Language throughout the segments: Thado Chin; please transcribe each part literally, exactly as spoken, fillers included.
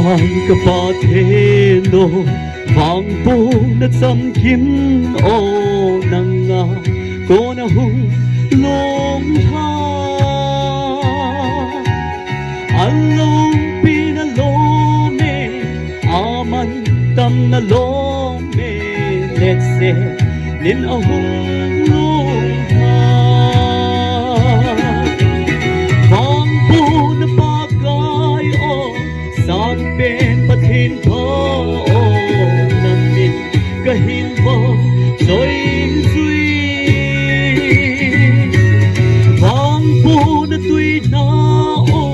Vang ka Pathen o, vangbohna chamkim o, nanga kona hung longlha. Aloupina lom e, amantamna lom e, letse nin ahung longlha. Vangbohna Pakai o, Sangpen Pathen pha o, namin kahin vahchoi jui. Vangbohna tuina o,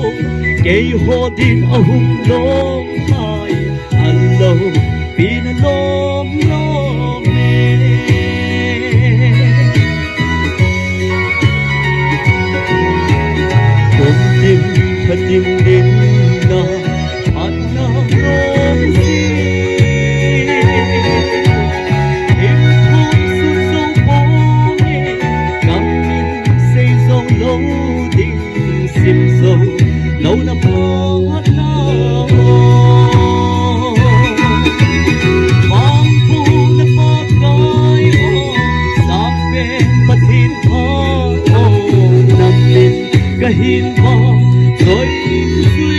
keiho din ahung longlha e, aloupina lom lom e. Kum tin, khat tin dinga, phatna lom jing. Hin thum sut jou pon e, kam min sei jou lou ding, sim jou louna phatna o. Vangbohna Pakai o, Sangpen Pathen pha o, namin kahin vahchoi jui.